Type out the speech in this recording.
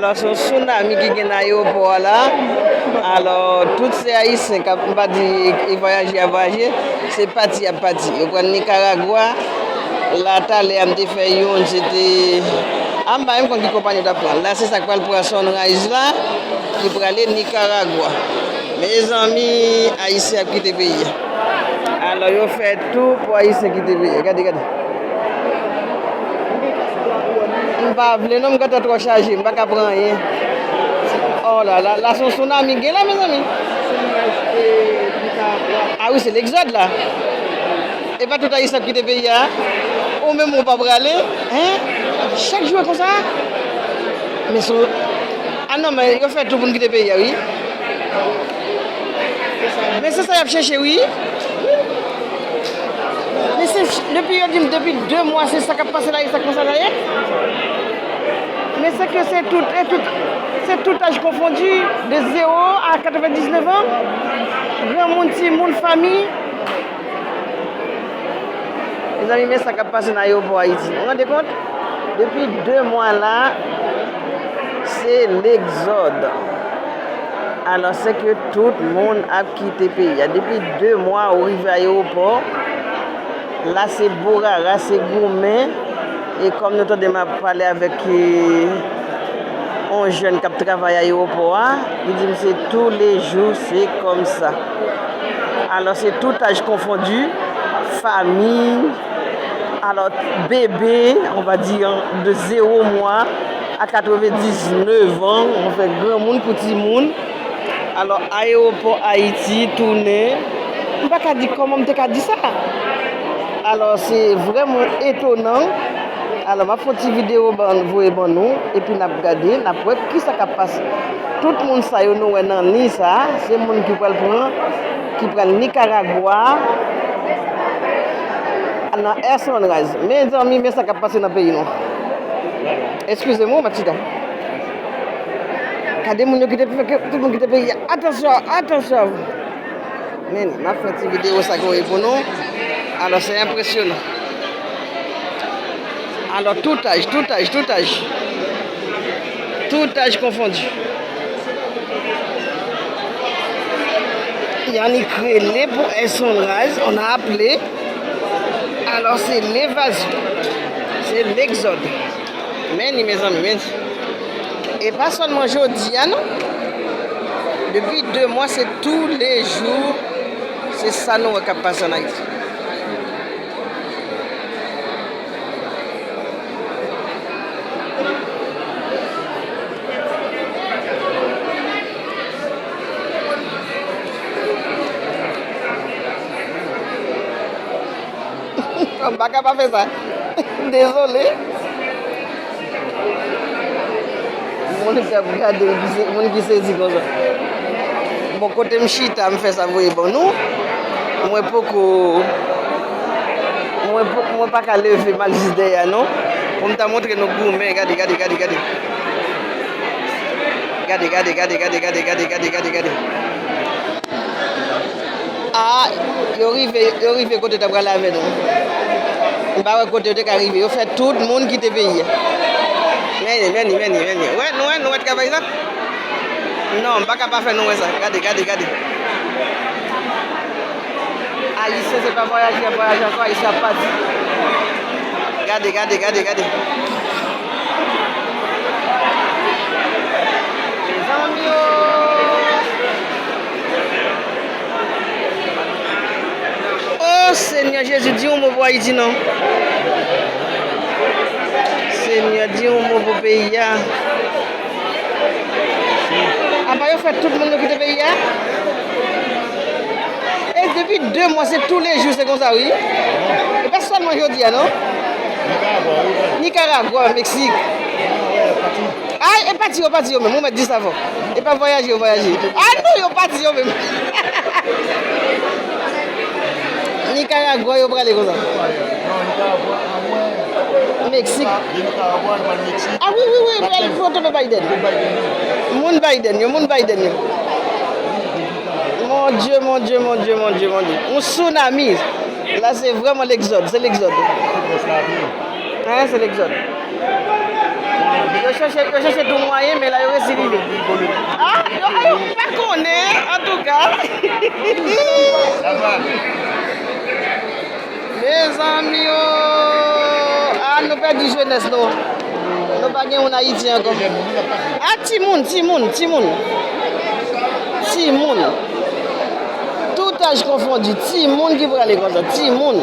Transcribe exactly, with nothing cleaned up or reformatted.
Alò, se yon tsunami ki gen nan ayewopò a la. Alò, tout se Ayisyen k ap, m pa di e vwayaje y ap vwayaje, se pati y ap pati. Yo pral Nikaragwa, la talè a m te fè youn, se te, a m pa menm konn ki konpayi yo t ap pran. La, se sa k pral pran Sunrise la, ki prale Nikaragwa. Mezanmi, Ayisyen ap kite peyi a. Alò, yo fè tou pou Ayisyen kite peyi a. Gade, gade. M pa vle non, m gentan twò chaje, m pa ka pran anyen. Oh la la, la se yon tsunami gen la, mezanmi. Ah wi, se legzòd la. E pa tout Ayisyen ap kite peyi a. Ou menm ou pa prale, hein? Chak jou e konsa. Men se, ah non, men yo fè tou pou n kite peyi a, wi. Men se sa y ap chèche, wi. Men se, depi yo di m, depi de mwa, se sa k ap pase la, e sa konsa la ye. Men se ke se tout, e tout, se tout aj konfondi, de zewo a katrevendiznèf an, granmoun, timoun, fanmi. Mezanmi, men sa k ap pase nan ayewopò Ayiti. Ou rande kont? Depi de mwa la, se legzòd. Alò, se ke tout moun ap kite peyi a. Depi de mwa, ou rive ayewopò, la se bourara, se goumen. E kòm nou tande m ap pale avèk, eh, yon jèn k ap travay ayewopò a, li di m se toulejou, se kòmsa. Alò, se tout aj konfondi, fanmi, alò, bebe, on va dire, de zewo mwa a katrevendiznèf an, anfen, granmoun pou timoun. Alò, ayewopò Ayiti tounen, m pa ka di kòman m te ka di sa. Alò, se vrèman etonan. Alò, m ap fè yon ti videyo ban, voye ban nou, epi n ap gade, n ap wè kisa k ap pase. Tout moun sa yo nou wè nan liy sa, se moun ki pral pran, ki pral Nikaragwa, nan Air Sunrise. Mezanmi, men sa k ap pase nan peyi nou. Eskize m, wi, Matida. Gade moun yo kite, tout moun kite peyi a. Atansyon, atansyon. Men, m ap fè ti videyo sa k voye pou nou. Alò, se enpresyonan. Alò, tout aj, tout aj, tout aj. Tout aj konfondi. Yannick rele pou Air Sunrise, on a appelé. Alò, se levazyon. Se legzòd. Men li, mezanmi, men li. E pa sèlman jodi a, non. Depi de mwa, se toulejou. Se sa nou wè k ap pase ann Ayiti. M pa ka pa fè sa. Dezole. Moun k ap gade, moun ki se-, moun ki sezi konsa. Bon, kote m chita, m fè sa voye ban nou. Mwen poko, mwen po-, mwen pa ka leve m al jis dèyè a, non. Pou m ta montre nou goumen, gade, gade, gade, gade. Gade, gade, gade, gade. Ah, yo rive, yo rive kote yo t ap prale avè nou. M pa wè kote yo te ka rive. Yo fè tout moun kite peyi a. Men li, men li, men li, men li. Wè, nou wè, nou wè travay sa? Non, m pa ka pa fè nou wè sa. Gade, gade, gade. Ayisyen se pa vwayaje y ap vwayaje ankò, Ayisyen ap pati. Gade, gade, gade, gade. Mezanmi o! O Senyè Jezi, di yon mo pou Ayiti non. Senyè, di yon mo pou peyi a. Apa yo fè tout moun yo kite peyi a? E depi de mwa, se toulejou, se konsa, wi. E pa sèlman jodi a, non? Nikaragwa, Meksik. Ay, e pati yo, pati yo menm, ou mèt di sa fò. E pa vwayaje yo vwayaje. Ay, non, yo pati yo menm. Nikaragwa, yo prale konsa. Meksik. Ah wi, wi, wi, pral foto de Biden. Moun Biden yo, moun Biden yo. Mon Dieu, mon Dieu, mon Dieu, mon Dieu, mon Dieu. Un tsunami. La, se vrèman legzòd, se legzòd. Hein, se legzòd. Yo chèche, yo chèche tou mwayen, men la yo resi rive. Ah, yo, yo pa konnen, antouka. Mezanmi, oh, ah, nou pèdi jenès nou. Nou pa gen moun Ayiti ankò. Ah, timoun, timoun, timoun. Timoun. Tout âge confondu, timoun ki prale konsa, timoun.